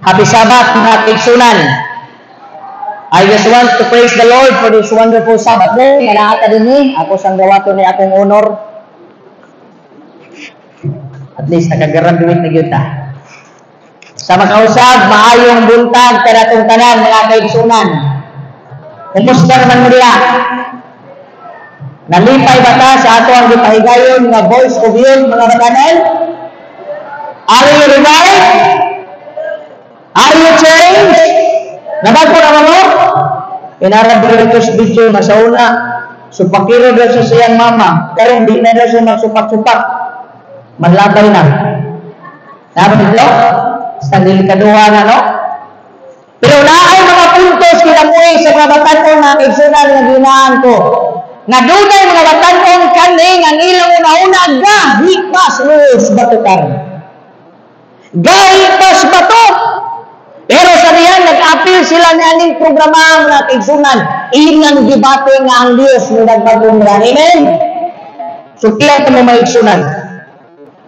Happy Sabbath, mga kaigsunan. I just want to praise the Lord for this wonderful Sabbath day. Nga naa ta dinhi, ako sang dawaton ni akong honor. At least nakagraduate na gyud ta. Sa makausab, maayong buntag kanatong tanan, mga kaigsunan. Kumusta naman mo diha? Nalipay ba ta sa ato ang gipahigayon nga Voice of Youth, mga batanon? Are you revived? Are you changed? Nabago na mo? Inarab ko sa video na sa una, supakiro daw siya sa iyang mama, pero hindi na daw siya magsupak-supak. Manlabay na. Dapat ito? Sa delikaduha na, no? Pero naay mga puntos kinabuhi sa mga batanon nga kaigsunan nga ginaan ko. Nga dunay mga batanon kaning ang ilang una-una gahi pas los batukan. Gahi pas bato. Pero sa diyan nag-apil sila ni aning programa, mga kaigsunan, ilang gibati nga ang Dios mo nagbagong. Amen. So kila mo maigsunan.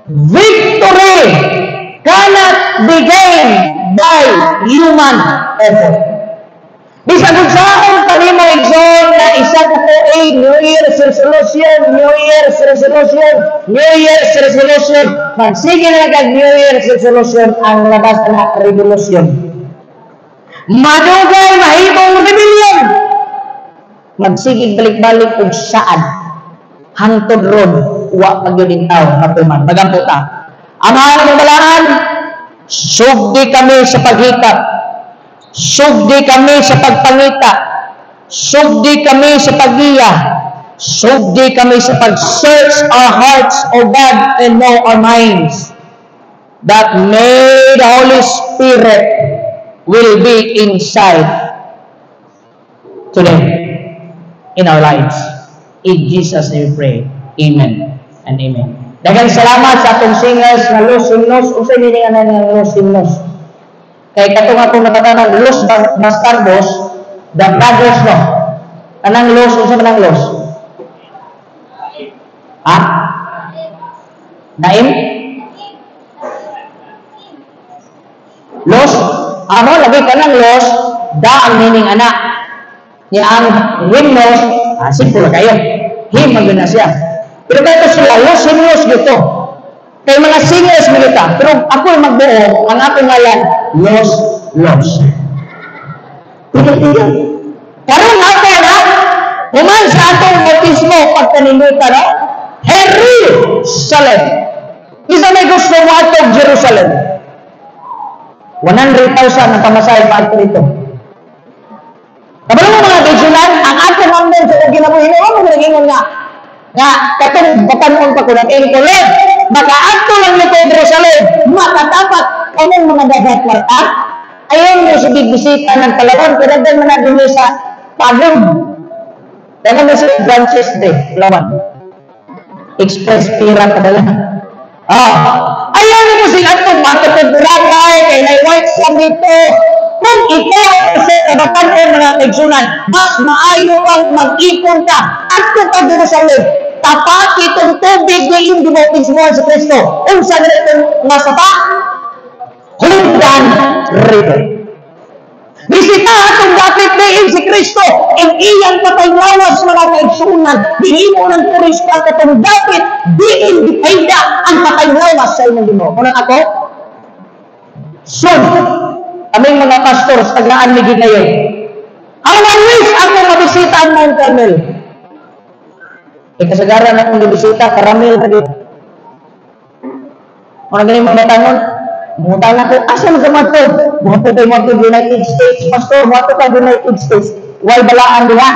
Victory cannot be gained by human effort. Bisan kung saon pa nimo, igsoon, na isa ka tuig, New Year's resolution, New Year's resolution, New Year's resolution, magsige na kag New Year's resolution, ang labas na revolution. Madugay mahimong rebellion. Magsige balik-balik og saad. Hangtod ron, wa pa gyud tao matuman. Magampo ta. Amahan ng balaan, sugdi kami sa paghikap. Sugdi kami sa pagpangita. Sugdi kami sa paggiya. Sugdi kami sa pag-search our hearts, O God, and know our minds. That may the Holy Spirit will be inside today in our lives. In Jesus' name we pray. Amen and amen. Daghang salamat sa atong singers nga Los Himnos. Unsay meaning ana nga Los Himnos? Kay katong akong nabatanan, Los Bastardos, the Brothers, no. Anang Los, unsa man ang Los? Ha? Naim? Los? Amo lagi kanang Los, da ang meaning ana. Nya ang Himnos, simple kayo. Him man na siya. Pero kaya sila, Los Himnos gito. Kay mga singers mo kita. Pero ako ang magbuo, ang akong ngalan, Los Los. Tigil-tigil. Karon ako na, human sa atong bautismo, pagkaninduta, no? Jerusalem. Isa may gusto mo atong Jerusalem. 100,000 ang pamasahe pa dito. Kabalo mo, mga kaigsunan, ang akong hambol sa kinabuhi, mo nag-ingon nga, nga katong batanon pa ko ng ko, Lord, makaadto lang nito Jerusalem, makatapat kamong mga dagat kwarta. Ayaw mo sa bisita ng Palawan, pero daghan man na dinhi sa Pagod. Daghan na sa branches de Palawan. Express pira padala. Ayaw mo sila atong matutod Boracay, kay nay white sand dito. Kung ikaw sa kabatan, mga kaigsunan, mas maayo ang mag-ipon ka. Adto ka Jerusalem, tapaki itong tubig na iyong gibautismo sa Kristo. Unsa na itong masapa? Jordan River. Bisita atong dapit diin si Kristo, ang iyang patay lawas, mga kaigsunan, dihimo ng turista katong dapit, diin gipahida ang patay lawas sa imong Ginoo. Muna ako, soon, kaming mga pastor sa tagaan ni ngayon. Ang wish ako mabisita ang Mount Carmel. Eh, kasagaran akong gibisita, Karamel ka dito. Mga ganyan mga tangon, Mutang ako, asa man ka mato? Muadto kay mo United States, Pastor, muadto ka United States. Way balaan diha.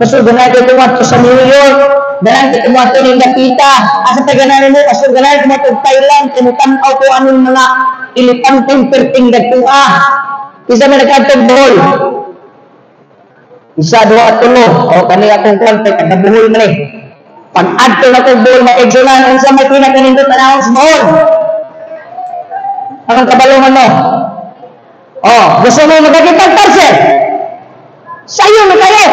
Pastor, ganahan kay muadto sa New York, ganahan kay muadto ning dapita. Asa ta ganahan mo, Pastor, ganahan kay muadto Thailand, kay mutan-aw ko anong mga elepanteng perting dagtua. Isa may nag-adtong Bohol. Isa, duha, tulo. O, kani akong kwan, kay taga Bohol man eh. Pag adto na kong Bohol, maigsunan, unsa may pinakanindot tanawon sa Bohol? Anong kabalungan mo? Oh, gusto mo magkakitang parcel? Sayo na kayo.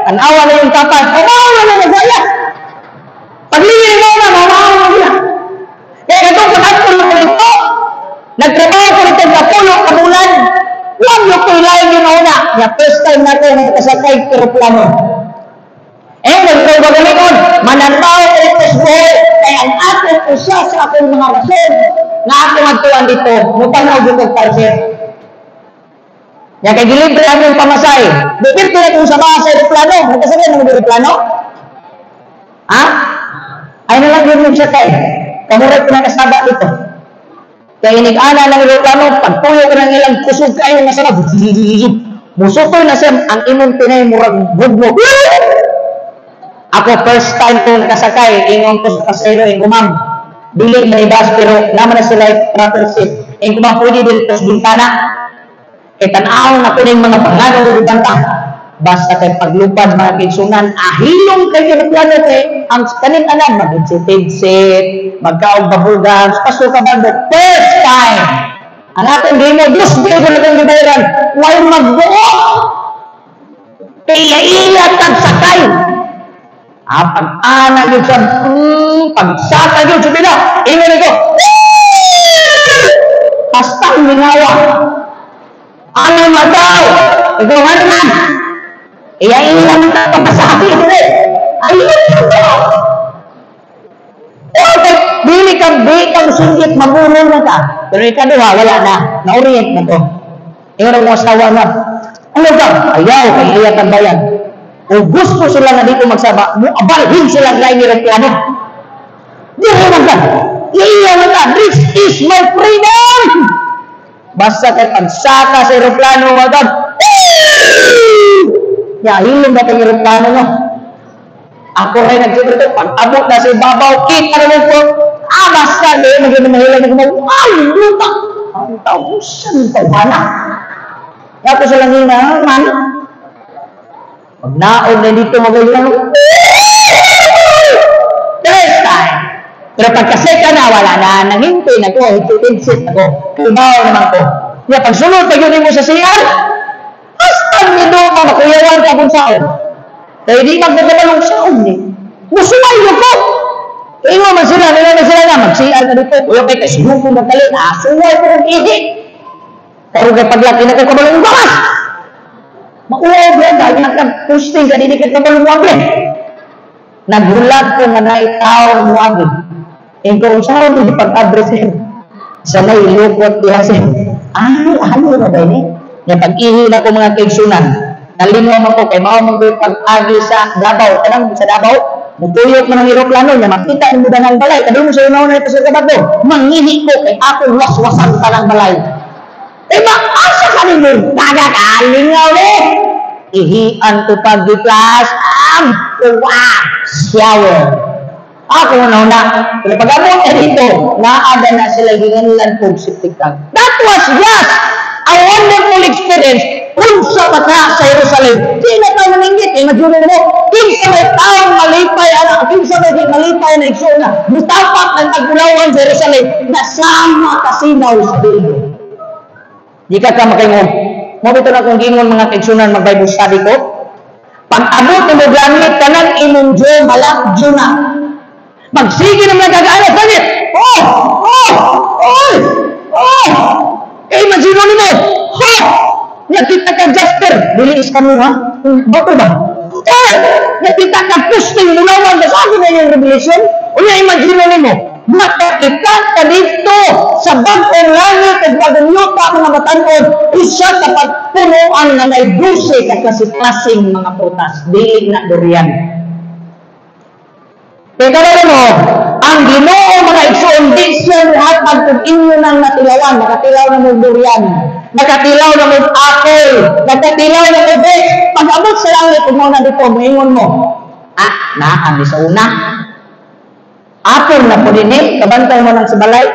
Tanawa na yung tapat. Tanawa na nagwaya. Paglingin mo na, mamawa mo na. Kaya katong pag-adto na mo nito, Nagtrabaho ko nito 10 ka bulan. Wa gyud ko lain yung una. Ya first time na ko nakasakay eroplano. Eh, nagkagalingon, mananaw ko ito sa buhay, kaya ang akong usa sa akong mga rason na akong adtuan dito, mutanaw gyud kog parcel. Ya kay gilibre akong pamasay. Dipirti na kung sa sa eroplano. Nagkasakay na mo eroplano? Ha? Ay na lang yun yung sakay. Kamurag ko na kasaba dito. Kaya inig-ana ng eroplano, pagtuyo ka ng ilang kusog kayo nga sarap. Musutoy na siya ang imong tinay murag bugmo. Ako first time ko nakasakay, ingon ko sa pasahero, ingon, "Ma'am, dili na ibas pero naman na sila proper seat." Ingon ko, "Ma'am, pwede dito sa bintana. Kay tan-aw na ko ning mga pangano ug banta." Basta kay paglupad, mga kaigsunan, ahilong kay eroplano kay ang kanin anan mag-headset, magkaog bubble gums, paso ka ba first time. Ang atong gimo, Diyos ko na kong gibayaran, way magbuo. Kay iya tag sakay. Ah, pag-ana yun sa, pagsaka yun sa bila, ingon ko, basta mingawa. Ano mataw? Ikaw ano man? Iya iya man ka pasabi dire. Ay, ito. Okay, dili ka di ka singgit, mabulol na ka. Pero ikaduha, wala na. Na-orient na to. Ingon ang mga asawa na, ano ka? Ayaw, kay iya tambayan. O gusto sila nga dito magsaba, mo abalhin sila ng laing eroplano. Di man ka. Iya man ka. This is my freedom! Basta kay pagsaka sa eroplano, magag, ya, hilom ba kang eroplano no? Ako rin nagsiguro ito, pag abot na sa ibabaw, kita naman po, ah, basta, di mo gano'n mahila na gumawa, ay, lupa! Ang tausan, tawana. Ako sa langin na, man, pag naon na dito magaling, first time. Pero pagkaseka na, wala na, nanghintay na ko, hitsit ako, kibaw naman ko. Ya, pag sulod, pag yun mo sa CR, basta nito, makuyawan ka kung saan. Kaya di magdadabalong saon ni. Musuway mo ko. Ingo man sila, nila man sila na, mag-CR na dito. Kuya kay kasi ko magkali, ah, suway ko kong ihi. Pero kay paglaki na ko kabalong gawas. Mauwaw ba, dahil nagka-posting ka, dili ka kabalong wable. Nagulat ko nga naitaw mo agad. Ingko, kung saan mo pag-address sa may lukot diha sir. Ay, ano na ba ini? Nga pag-ihi na ko, mga kaigsunan, nalingaw man ko kay mao man ko pag-agi sa Davao, kanang sa Davao, mutuyok man ang eroplano nya makita nimo danang balay, kadto mo sa una na ito sa Kabado, mangihi ko kay akong waswasan tanang balay. Eh ba, asa ka nimo? Daga ka, lingaw ni. Ihian ko pag giplas, ang kuwa, shower. Ako na una, pero pag abot na dito, naada na sila ginganlan kog septic tank. That was just a wonderful experience. Unsa pa ka sa Jerusalem? Di na tayo maningit. Imagine mo, kinsa may taong malipay, anak, kinsa may malipay na igsoon na, mutapak ng tagulawan sa Jerusalem, na sama kasinaw sa dulo. Di ka ka makaingon. Mo bito na kung gingon, mga kaigsunan, mag Bible study ko. Pag abot mo langit, kanang imong Diyo, malakjo na. Magsige naman nagagaano, bakit? Oh! Oh! Oh! Oh! Eh, imagine mo, ha! Nakita ka Jasper, dili is kamo ha? Bato ba? Eh! Nakita ka posting mulawan, basta na yung revelation. Unya, imagine mo, makakita ka dito sa bag-ong langit at bagong yuta, mga batanon, isa ka pagpunuan na may 12 ka klase-klaseng mga prutas, dili na durian. Kaya mo, ang Ginoo, mga igsoon, di siya muhatag kung inyo nang natilawan, nakatilaw na mo durian, nakatilaw na mo apple, nakatilaw na mo grapes. Pag abot sa langit, kung mo na dito, moingon mo, ah, naa sa una. Apple na po din eh, kabantay mo nang sa balay.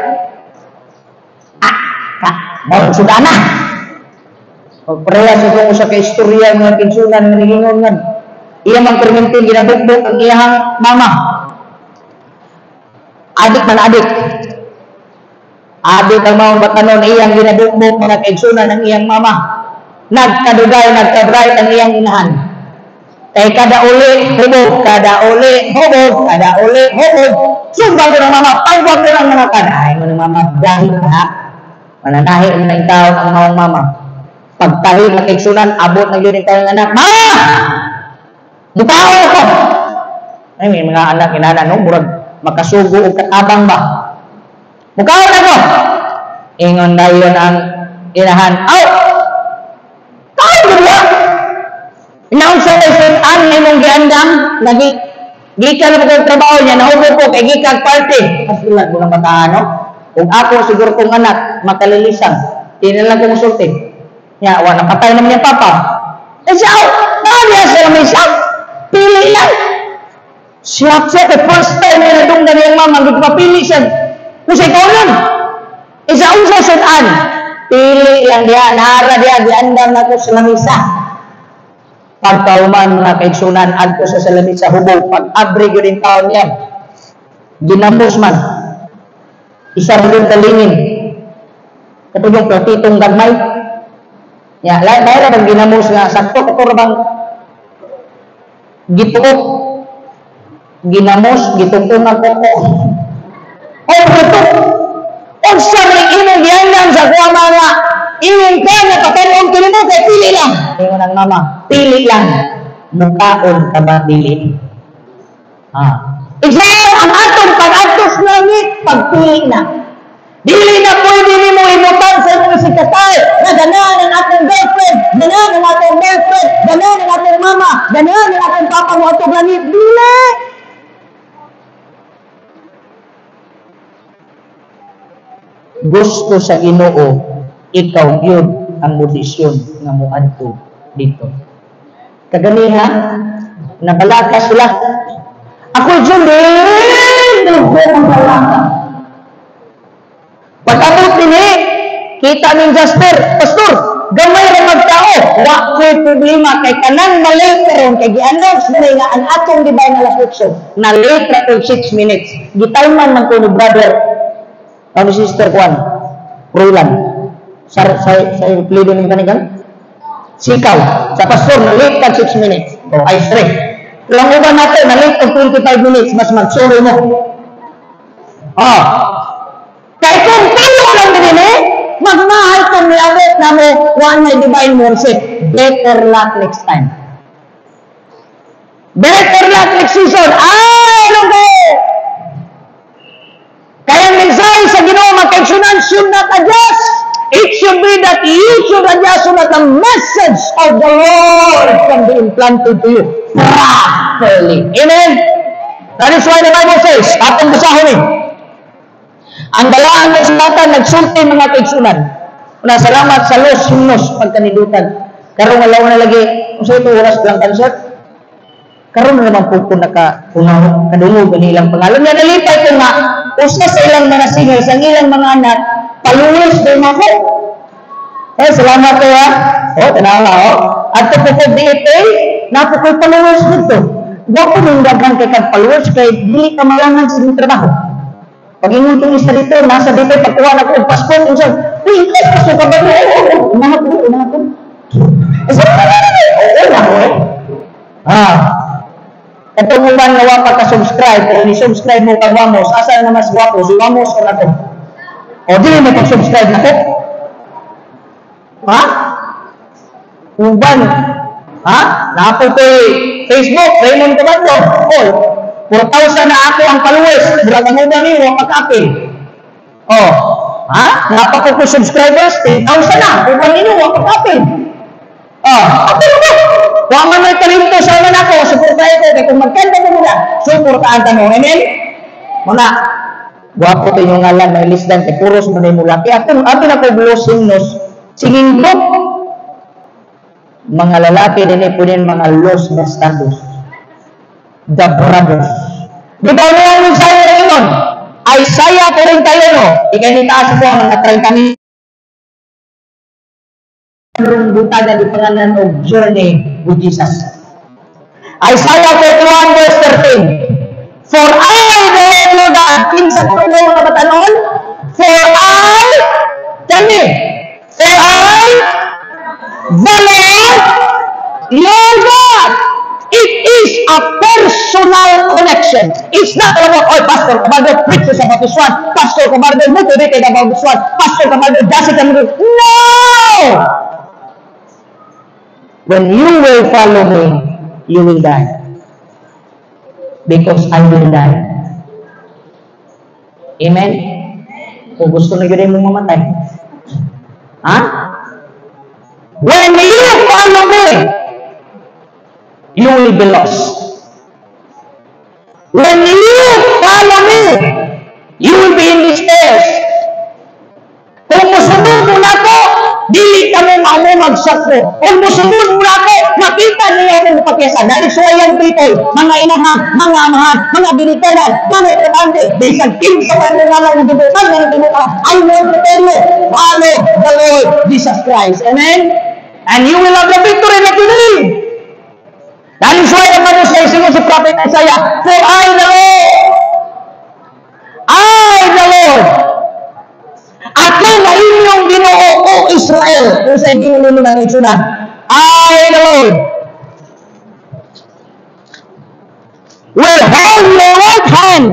Ah, ka, mo sudah na. Pagpareha sa kung sa kaistorya mga kinsunan nga nigingon nga. Iya mang permintin ginabukbok ang iyang mama. Adik man adik. Adik ang mga batanon iyang ginabukbok, mga kaigsunan, ang iyang mama. Nagkadugay, nagkabright ang iyang inahan. Kay kada uli, hubog, kada uli, hubog, kada uli, hubog. Sumbang ko ng mama, pangwag ko ng mga kada. Ay, mo ng mama, dahil na. Mananahi man ang taon ang maong mama. Pagtahi na kaigsunan, abot na yun ang taong anak. Ma! Mutaon ko! Ay, may mga anak, inana, no? Murag, makasugo o katabang ba? Mukaon ako! Ingon na yun ang inahan. Aw! Taon mo ba? Inaon sa ang imong giandam, lagi, gikan na po trabaho niya, nahubo ko, kay gikan party. Kasulat mo ng bataan, no? Kung ako, siguro kong anak, makalilisan, tinalang kong sulti. Niya, wala, napatay naman niya papa. Eh siya, oh, naaliya siya may siya. Pili lang. Siya, siya, the first time na nadunggan niyang mama, gipapili siya. Kung siya ikaw nun. Isa unsa sudan. Pili lang diya, nara diya, diandam na ko sa lamisa. Pagkauman mga kaigsunan, adto sa lamisa hubog, pag-abri yun yung taon niya. Ginamos man. Isa rin yung kalingin. Katong yung platitong gagmay. Ya, lain ra bang ginamos nga sakto kato ra bang gituok ginamos gitungtong ang koko. O ito. Unsa may imong giandam sa kuha mga imong ka nga patanon kini mo kay pili lang. Ingon ang mama, pili lang. Mukaon ka ba dili? Ah. Example, ang atong pag-adtos langit, pagpili na. Dili na pwede nimo imutang sa imong isikatay na ganahan ang atong girlfriend, ganahan ang atong boyfriend, ganahan ang atong mama, ganahan ang atong papa mo atong langit. Dili! Gusto sa Ginoo, ikaw yun ang modisyon nga moadto dito. Kaganiha, nabalaka sila. Ako dyan din! Ako ang balaka. Pag-abot din eh, kita ning Jasper, Pastor, gamay ra magtao, wa ko'y problema kay kanang malate karon kay gi-announce na nga ang atong divine alas 8, na late ra og 6 minutes. Gitayman man ko ni brother, ano sister kuan, Roland. Sa sa sa pledo ning kanigang sikaw sa pastor na late kag 6 minutes. O ay 3. Lang uban nato na late og 25 minutes, mas magsorry mo. Ah. Kay kung tayo lang din eh, magmahal kung niabot na mo, one may divine mercy. Better luck next time. Better luck next season. Ay, lungko! Kaya ang mensahe sa Ginoo magkaigsunan should not adjust. It should be that you should adjust so that the message of the Lord can be implanted to you properly. Amen? That is why the Bible says, atong basahon eh, ang dalaan ng sumatan, nagsulti mga kaigsunan. Una, salamat sa Los Himnos pagkanidutan. Karong alaw na lagi, kung sa ito oras lang concert, karon na naman po kung nakadungog ang ilang pangalan. Nga nalipay ko nga, usa sa ilang mga singers, ang ilang mga anak, palulos din ako. Eh, salamat ko ha. O, tanawa o. At ito po dito, napukoy palulos dito. Gwapo nung daghan kay kag palulos, kay dili ka malangan sa inyong trabaho. Pag ingon kong isa dito, nasa dito, pagkuha na ko, passport, unsa, uy, passport ka ba? Oo, unahan ko, unahan ko. Oo, na ko eh. Ah. Katong uban nga wa pa ka-subscribe o ni-subscribe mo kag Wamos, asa na mas gwapo, si Wamos o nako? O dili mo pag-subscribe nako? Ha? Uban. Ha? Napo koy Facebook, Raymond Cabando. O, 4,000 na ako ang followers. Murag ang uban ni wa pa ka-apil. O, ha? Napa ko subscribers, 10,000 na. Uban ninyo wa pa ka-apil. O, apil mo. Wa man may talento sa man ako, suportahan ko kay kung magkanta mo muna, suportahan ta mo. Amen? Muna, gwapo to yung ngalan, may lisdan kay puros mo na yung laki. Ato na ko blessing nos, singing group. Mga lalaki din eh, pwede mga Los Bastardos. The Brothers. Di ba niya ang mensahe rin? Isaiah 41. Ikay ni taas ko ang mga 30 minutes. Rong butagan di pangalan og journey with Jesus. Isaiah 41 verse 13. For I, the Lord your God, kinsa ko nga batanon? For I, tell me, for I, the Lord your God, It is a personal connection. It's not about, "Oy, Pastor Cabardo, preach sa Batuswan. Pastor Cabardo, motivated about this one. Pastor Cabardo, does it." No! When you will follow me, you will die. Because I will die. Amen? Kung gusto na yun mo mamatay. Ha? When you follow me, you will be lost. When you follow me, you will be in despair. Kung musunod mo nako, dili ka mo maamo magsakro. Kung musunod mo nako, makita niya akong kapyasan. That is why young people, mga inahan, mga amahan, mga binitanan, mga estudyante, bisag kinsa man mo nga lang gibutan nga tibukan, I want to tell you, follow the Lord Jesus Christ. Amen? And you will have the victory that you need. That is why ang manusia siya si Prophet Isaiah, "For I the Lord, I the Lord, ako na inyong Ginoo, O Israel." Kung sa inyo ninyo ng isunan, "I the Lord will hold your right hand,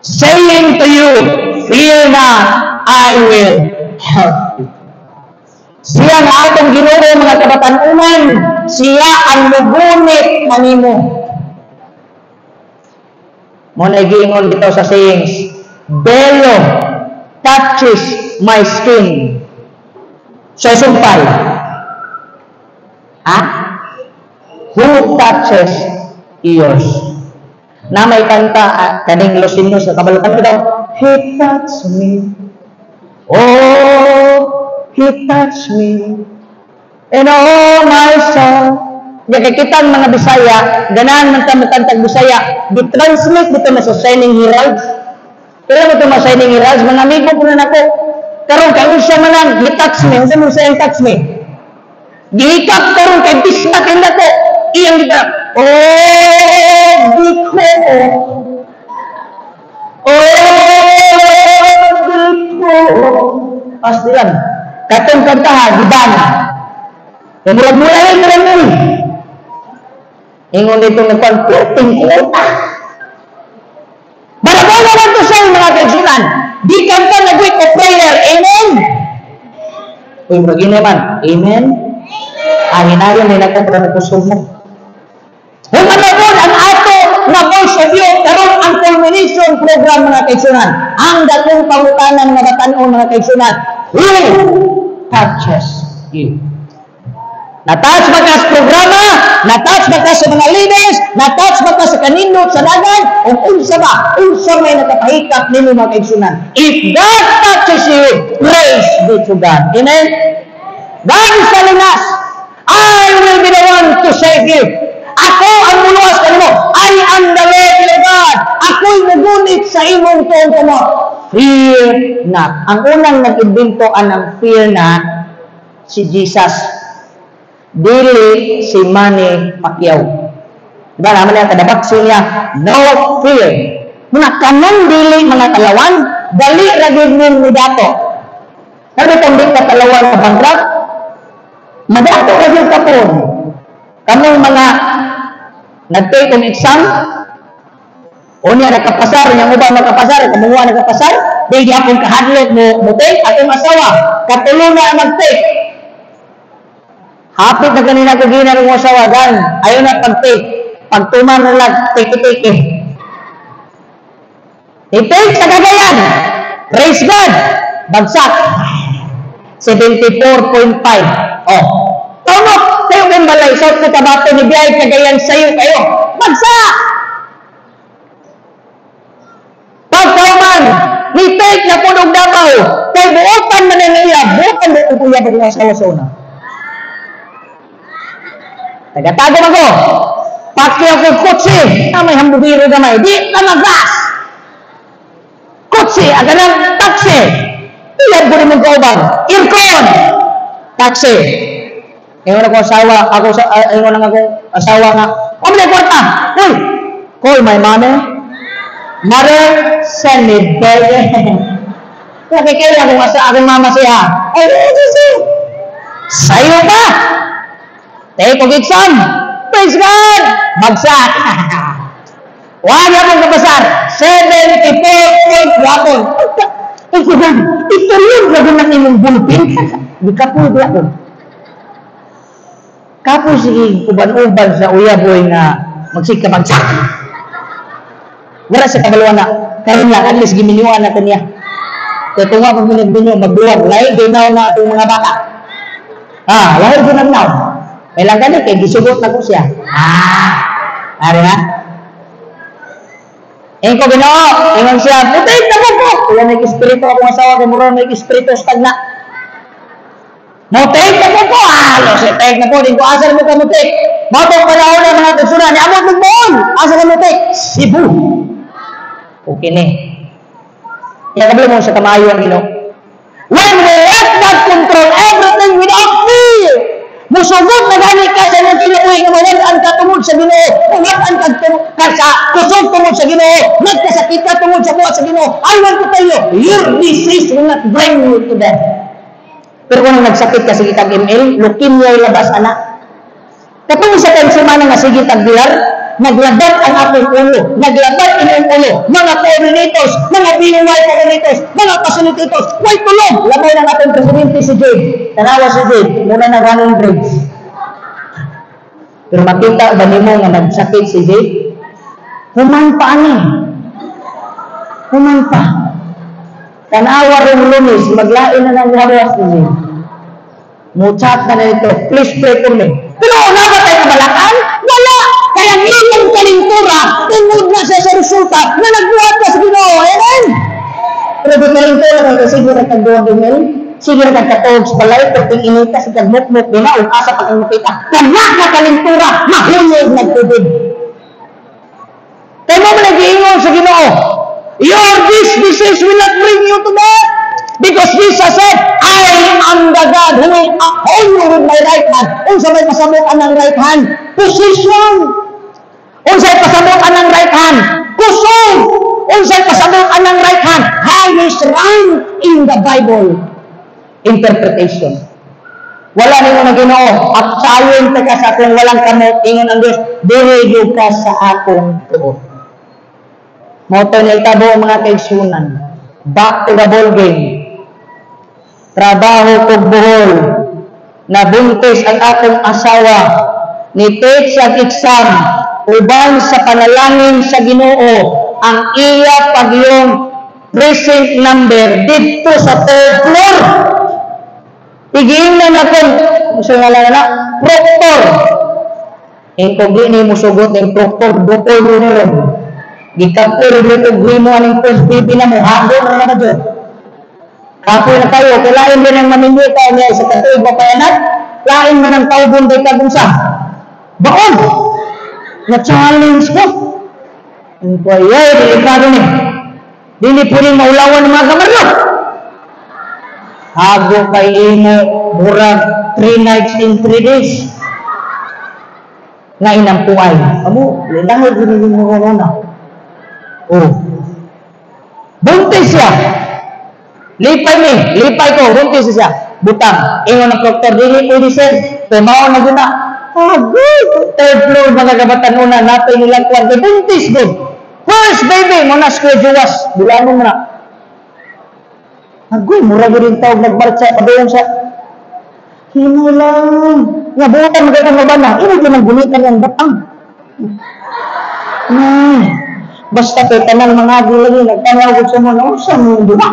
saying to you, 'Fear not, I will help you.'" Siya nga atong Ginoo, mga kabatan-unan, siya ang mugunit kanimo. Mo na giingon dito sa sayings, "Belo touches my skin." So sumpay. Ha? Who touches yours? Na may kanta kaning Los sa kabalukan ko daw, "He touched me. Oh, he touched me. And oh, my soul." Di kay kitang mga Bisaya, ganahan man ta magkantag Bisaya, di-translate dito na sa Shining Heralds. Pero mo ito mga Shining Heralds, mga amigo ko na nako. Karon kay unsa man ang "He touch me"? Unsa man sa "touch me"? Gihikap karon kay bistak ko. Iyang gita. Oh, biko. Oh, biko. Pastilan. Katong kantahan, giban. Kaya murag-mura lang murag mo. Ingon dito nga kwan, perting kuta. Barabala lang to sa mga kaigsunan. Di kanta nag week of prayer. Amen? Uy, murag yun naman. Amen? Ang hinayon ni nako para nagkusog mo. Kung ano ang ato na Voice of Youth, karon ang culmination program, mga kaigsunan. Ang dakong pangutanan, mga batan-on, mga kaigsunan, who touches you? Na-touch ba ka sa programa? Na-touch ba ka sa mga leaders? Na-touch ba ka sa kanindot sa dagan? O unsa ba? Unsa may nakapahikap nimo, mga kaigsunan? If God touches you, praise be to God. Amen? God is telling us, "I will be the one to save you." Ako ang muluwas kanimo. I am the Lord your God. Ako'y mugunit sa imong tuong kamot. Fear not. Ang unang nag-imbento anang "fear not" si Jesus. Dili si Manny Pacquiao. Diba naman niya kada-boxing niya, "No fear." Muna kanang dili mga talawan, dali ra gyud mo dato. Pero kung di ka talawan sa bankrupt, madato ra gyud ka po. Kamong mga nag-take og exam, unya nakapasar, yang uban nakapasar, kamunga nakapasar, di gyapon kahadlok mo mo take. Atong asawa, katulo na mag-take. Hapit na kanina ko gina ng asawa, gan, ayaw na pag-take. Pagtuman na lang, take-take. I-take sa Cagayan. Praise God. Bagsak. 74.5. Oh. Tunok, kayo kayong balay, South Cotabato ni Biyay, Cagayan, sayo kayo. Bagsak! Pagkauman, ni take na po og Davao, kay buotan man ang iya, buotan mo ang kuya pag asawa sa una. Tagatago ako. Pakyaw ko kotse. Ah, may hambugiro gamay. Di ka mag-gas. Kotse, aga ng taxi. Ilan ko rin mong kauban. Aircon. Taxi. Ingon ako asawa, ako sa ingon lang ako asawa nga. "Oh, may kwarta. Uy, call my mommy. Mother, send me burger." Nakikila ko nga sa aking mama siya. Ay, ay, ay, sayo ka. Take og exam. Praise God! Bagsak! Wala mong kapasar. 74 point gapon. Ikaw, itulog na ng imong ballpen. Di ka po ako. Kapoy sige uban-uban sa uyaboy nga magsig ka bagsak. Wala sa kabaluan na. Karon lang, at least giminyuan na niya. Kaya kung nga pag minagminyo, magduwag, lahi ginaw na atong mga bata. Ah, lahi ginaw. May lang gani, kay gisugot na ko siya. Ah, ari ha? Ingko Ginoo, ingon siya, "Putay na mo ko." Wala na espiritu akong asawa kay mura may espiritu sa tagna. Mo-take na mo ko. Ah, lo take na po din ko asa mo ka mo take. Mao panahon na mga kaigsuonan, ni amot magbuon. Asa ka mo take? Cebu. Okay ni. Ya kabalo mo sa kamayo ang Ginoo. When we let God control everything without fear, musugot na gani ka sa imong kinabuhi nga mawad-an ka tungod sa Ginoo, mawad-an ka, ka sa kusog tungod sa Ginoo, nagkasakit ka tungod sa buhat sa Ginoo. I want to tell you, your disease will not bring you to death. Pero kung nagsakit ka, sige kag ML, leukemia labas ana. Katong sa kang semana nga sige kag bilar, naglabat ang akong ulo, naglabat inyong ulo, mga coordinators, mga BUY coordinators, mga facilitators, way tulog. Labaw ng atong presidente si Jade. Tanawa si Jade, muna na running bridge. Pero makita ba nimo nga nagsakit si Jade? Human pa ani. Human pa. Tanawa rin Lunes, maglain na ng lawas ni Jade. Muchat na na ito, "Please pray for me." Pero una ba tayo kabalakan? Wala! Kaya imong kalingtura, tungod na siya sa resulta na nagbuhat ka sa Ginoo. Amen? Pero di kalingtura kay kasi sige ra kag duwag email, sige ra kag katuog sa balay, perting inita sa kag mukmuk di na, ug asa pa kang makita. Kana nga kalingtura, mahulog nagtubig. Kaya mo man nag-iingon sa Ginoo, "Your this disease will not bring you to death." Because Jesus said, "I am the God who will uphold you with my right hand." Unsa may pasabot anang right hand? Position. Unsay pasabot anang right hand? Kusog. Unsay pasabot anang right hand? Highest rank in the Bible. Interpretation. Wala nimo na Ginoo. At sayon ta ka sa akong walang kamot, ingon ang Dios, diri gyud ka sa akong tuot. Mao to nitabo, mga kaigsuonan. Back to the ball game. Trabaho kog Bohol. Nabuntis ang akong asawa. Ni-take siya exam uban sa panalangin sa Ginoo, ang iya pagyong precinct number didto sa third floor. Tigiin na akong gusto nga lang na proctor. Ingkog di ni musugot ning proctor, dukol ni ron. Gikapur ni og mo aning first baby na mo, hago na na jud. Kapoy na kayo, kay lain din ang maminyo ka niya sa katuig pa payanat, lain man ang tawgon day kag unsa. Baon! Na-challenge ko. Ang ay, delikado ni. Dili pwedeng maulawan ng mga kamarlo. Hago kay imo, murag 3 nights in 3 days. Nga inampuay. Amo, linahod rin yung mga una. Oh. Buntis siya. Lipay mi, lipay ko, buntis siya. Butang. Ingon ng proctor, "Dili pwede, sir. Kay mao na guna." Agoy, third floor, mga kabatan-una, napay nilang kwan. Kay buntis gud. First baby, mo na square juwas. Bulanon mo na. Agoy, mura gud rin tawag nagmarcha padayon sa hinay lang. Nga butan magay kang mabana. Imo gyud ang gunitan yang batang. Basta kay tanang mga lagi nagtanaw gud sa mo na unsa mo di ba?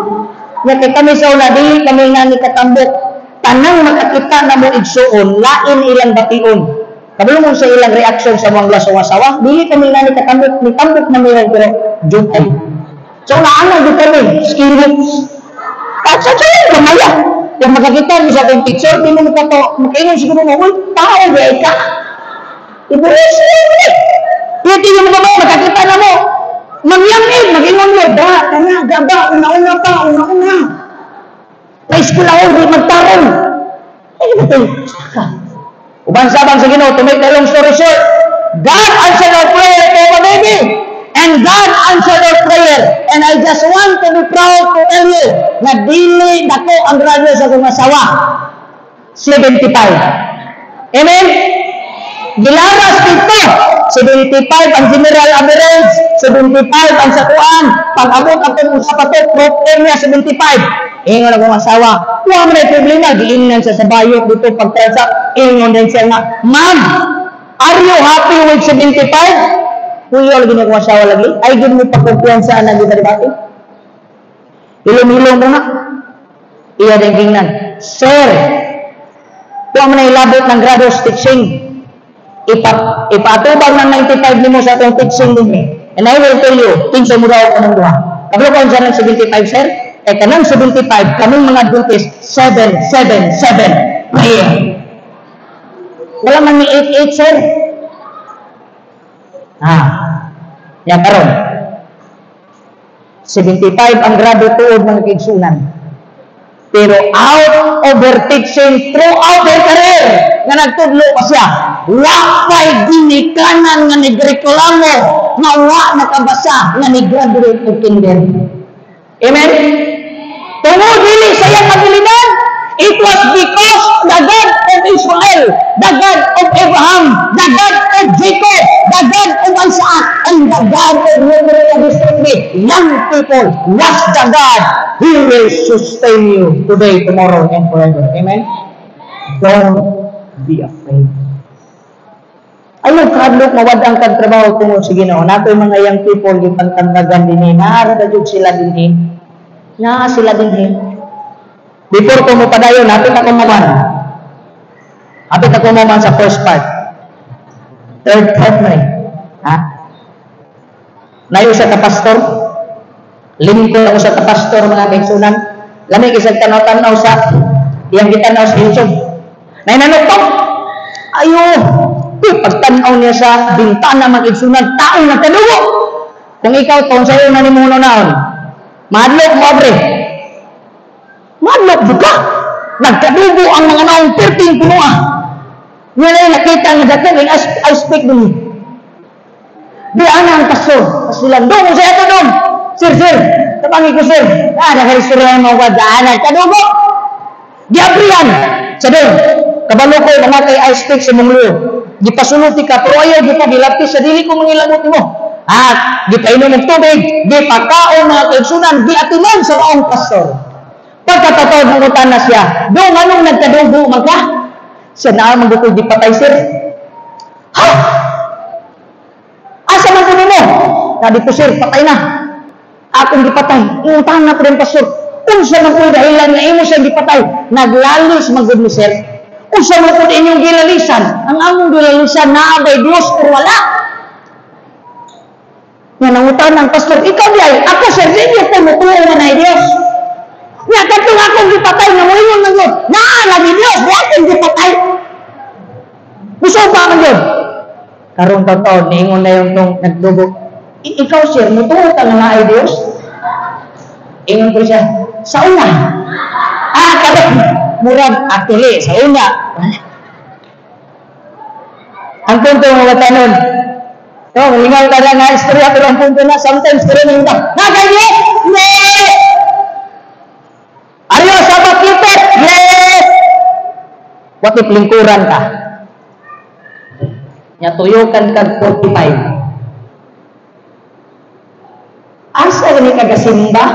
Nga kay kami sa una dili kami nga ni katambok. Tanang makakita na mo igsuon, lain ilang bation. Kabalo mo sa ilang reaction sa mga lasong asawa, dili kami nga ni katambok, ni tambok na mi pero joke ay. So naana gud kami, skills. At sa gamaya. Kung makakita mo sa akong picture, di mo makato, makaingon siguro mo, "Uy, tao ba ka?" Ibuhos mo eh. Iti yung mga makakita na mo. Mangyangin, mag-ingon mo, da, kana, gaba, una-una pa, una-una. Sa school ako, di magtarong. Ay, ba ito? Saka. Uban sabang sa Ginoo, to make the long story short, God answered our prayer to our baby. And God answered our prayer. And I just want to be proud to tell you na dili dako ang grado sa akong asawa. 75. Amen? Gilaras dito. 75 ang general average, 75 ang sa kuan. Pag-abot atong usa pa to, proof niya 75. Ingon akong asawa, wa man ay problema, giingnan siya sa bayot dito pag-transact. Ingon din siya nga, "Ma'am, are you happy with 75?" Kuya lagi niya akong asawa lagi. Ay, gid mo pa kumpiyansa na di ba? Hilom-hilom mo na. Iya din gingnan. "Sir, wa man ay labot ng grado teaching. Ipaatubang ng 95 nimo sa atong teaching ninyo. And I will tell you, kinsa mo daw kanang duha. Kabalo ko unsa ng 75, sir? Eh, kanang 75, kaming mga Adventist, 7, 7, 7. Prayer. Wala man ni 8, 8, sir." Ah, ya karon. 75 ang grado tuod ng kaigsunan. Pero out of her teaching throughout her career, nga nagtudlo pa siya, wa pa'y ginikanan nga nagreklamo nga wa nakabasa nga ni-graduate og kinder. Amen? Tungod dili sa iyang abilidad, it was because the God of Israel, the God of Abraham, the God of Jacob, the God of Isaac, and the God of Memorial District, young people, was the God who will sustain you today, tomorrow, and forever. Amen? Don't be afraid. Ayaw kahadlok mawad-ang kag trabaho tungod sa Ginoo. Natoy mga young people gipantandagan dinhi. Naara na jud sila dinhi. Naa sila dinhi. Before ko mo padayon, hapit ako maman. Hapit ako maman sa first part. Third part na eh. Ha? Nayo sa ka pastor. Lingkod ako sa ka pastor, mga kaigsunan. Lami kisag tanaw-tanaw sa iyang gitanaw sa YouTube. Nay nanuktok. Ayo, uy, pagtanaw niya sa bintana, mga kaigsunan, taong nagkadugo. Kung ikaw to, sa'yo na ni mo naon. Mahadlok mo, abre. Mahadlok buka. Nagkadugo ang mga naong 13 punoa. Nga na nakita nga dako ing I speak dun. Di ana ang pastor. Sila dong sa ato dong. "Sir, sir, tabangi ko, sir." Ah, nakaistorya mo ba daan nagkadugo. Giabrihan sa dong. Kabalo ko mga kay I speak sa mong luyo. Gipasulti ka pero ayaw gyud ko gilapis sa dili ko mangilabot mo. At gipainom og tubig, gipakaon, mga kaigsunan, giatiman sa maong pastor. Pagkatotoo nangutan na siya, "Dong, anong nagkadugo man ka?" Siya na man ko gipatay, sir. "Ha? Asa man kuno mo?" "Nadi ko, sir, patay na. Akong gipatay." Ingutan na po rin pastor. "Unsa man po dahilan nga imo siyang gipatay?" "Naglalis man gud mi, sir." "Unsa man po inyong gilalisan?" "Ang among gilalisan, naa bay Dios or wala." Nga nangutan ang pastor, "Ikaw di ay?" "Ako, sir, di ko mutuo nga naay Dios. Nga katong akong gipatay nga moingon man yun, naa lagi Dios, di akong gipatay. Musuba man yun." Karon totoo, niingon na yung tong nagdugo. "Ikaw, sir, mutuo ka nga naay Dios?" Ingon ko siya, "Sa una." Ah, karon, murag, actually, sa una. Ang punto, mga batanon, no, malingaw ka lang nga istorya, pero ang punto na, sometimes, pero nang iba, "Naa kay Dios? No! Are you a Sabbath keeper? Yes! What if lingkuran ka? Nya tuyukan kag 45. Asa gani ka gasimba?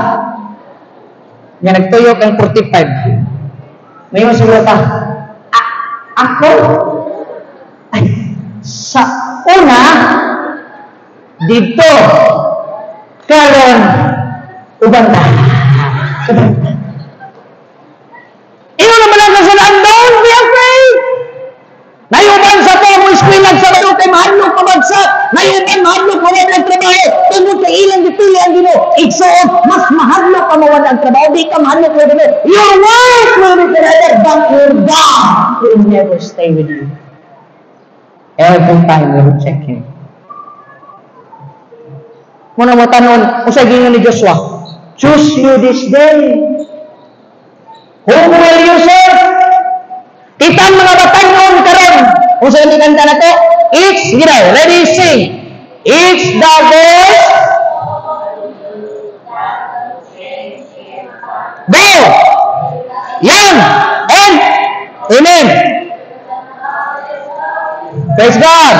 Nya nagtuyo kang 45. May siguro ka, "Ako? Ay, sa una, dito, karon, uban na. Uban na." Iyo naman ang kasunod, don't be afraid. Nayuban sa to mo eskwela sa Sabado kay mahadlok pabagsak. Nayuban mahadlok mawad ang trabaho. Tungod kay ilang gipili ang Ginoo. Igsoon, mas mahadlok pa mawad ang trabaho. Di ka mahadlok mo Ginoo. Your work will be forever, but your God will never stay with you. Every time you reject Him. Muna mo tanon, usay gingon ni Joshua, "Choose you this day. Whom will you serve?" Kitang mga batanon karon, unsa ni kanta na to? It's, ready, sing. It's the voice. Go! Yan! And, amen. Praise God.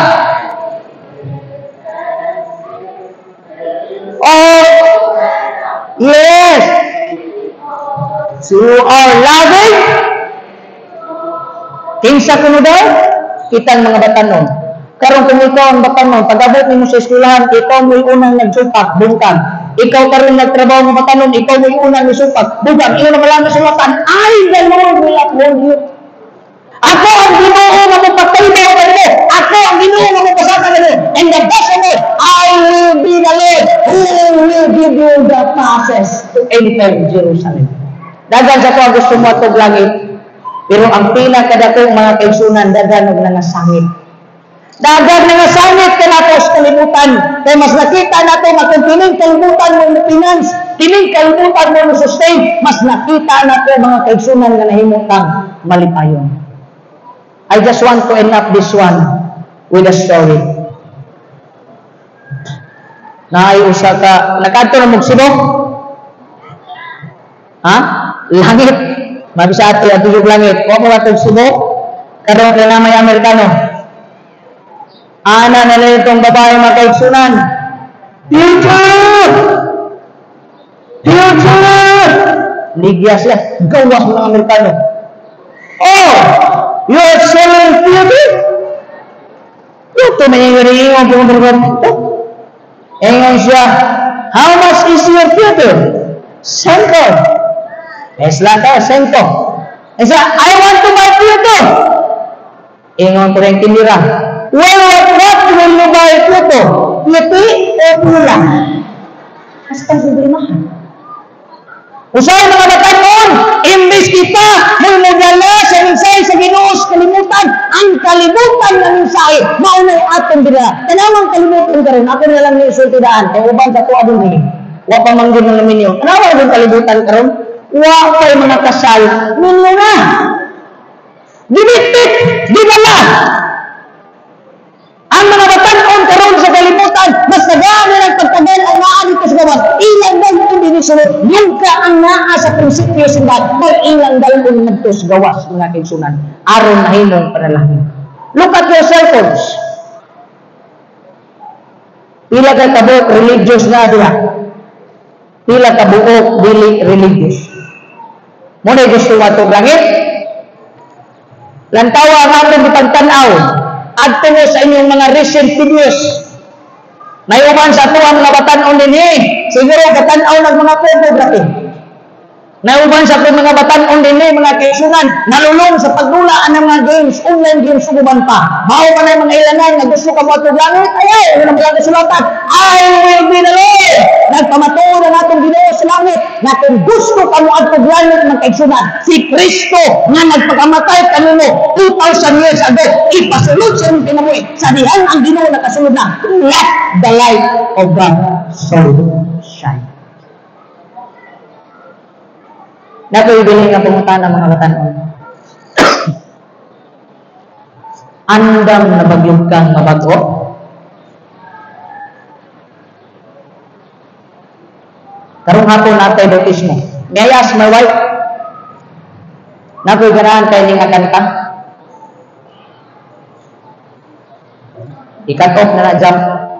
Oh, yes. To our loving. Kinsa kuno daw? Kitang mga batanon. Karon kung ikaw ang batanon, pag-abot nimo sa eskwelahan, ikaw mo'y unang nagsupak, bungkag. Ikaw karon nagtrabaho ng batanon, ikaw mo'y unang nisupak, bungkag. Iyo na malang nasulatan, I, the Lord, will uphold you. Ako ang Ginoo nga mopataybo kanimo. Ako ang Ginoo nga mopasaka kanimo. And the best of it, I will be the Lord who will give you the passes to enter Jerusalem. Daghan sa ko gusto mo atog langit, pero ang pinakadakong mga kaigsunan, daghan og nangasangit. Daghan nangasangit kanato sa kalibutan. Kay mas nakita nato nga kung kining kalibutan mo mo finance, kining kalibutan mo mo sustain, mas nakita nato mga kaigsunan nga nahimutang malipayon. I just want to end up this one with a story. Naay usa ka nakadto na mo Cebu? Ha? Langit. Mabisa ati ang tugog langit. Wa mo atong Cebu? Karon kay na may Amerikano. Ana na lang itong babae mga kaigsunan. Future! Future! Ligya siya. Gawas mga Amerikano. Oh! You're selling theater? Ito may ingon kung ito. Ingon siya, how much is your theater? 5. Esla ka, 5. Siya, I want to buy theater. Ingon ko rin tindira. Well, what will you buy theater? Puti o pula? Basta problema. Usay mga batanon, imbis kita mudala sa mensahe sa Ginoo sa kalibutan, ang kalibutan nga mensahe mao na atong dila. Tanawang kalibutan karon, ako na lang ni isulti daan kay uban sa tuwa dinhi. Wa pa man gyud nang minyo. Tanawa gyud kalibutan karon, wa pay mga kasal, minyo na. Gibitbit, gidala. Ang mga batanon karon sa kalibutan, mas nagami ng pagtagal ang naa dito sa gawas. Ilang dalon din sulod, ka ang naa sa prinsipyo simbahan, may ilang dalon ngadto sa gawas mga kaigsunan. Aron nahimong panalangin. Look at your cell phones. Pila ka kabuok religious na diha. Pila ka buok dili religious. Mo na gusto atong langit. Lantawa ang atong gipagtan-aw. Adto mo sa inyong mga recent videos. May uban sa tuwa mga batan-on dinhi, siguro katan-aw ng mga pornography. May uban sa tuwa mga batan-on dinhi, mga kaigsunan, nalulong sa pagdula ang mga games, online games ug uban pa. Mao man ay mga ilanan nga gusto ka mo atong langit, ayaw, wala mga kasulatan. I will be the Lord. Nagpamatuod ang atong Ginoo sa langit na kung gusto ka mo atong langit mga kaigsunan, si Kristo nga nagpakamatay kanino 2,000 years ago, ipasulod sa imong kinabuhi. Sa dihang ang Ginoo nakasulod na, let the light of God so shine. Nakuibili nga pangutana mga batanon. Andam na bagyog kang mabago? Karong hapon natay bautismo. May I ask my wife? Nakoy ganahan kay ning kanta. I-cut off na na jump.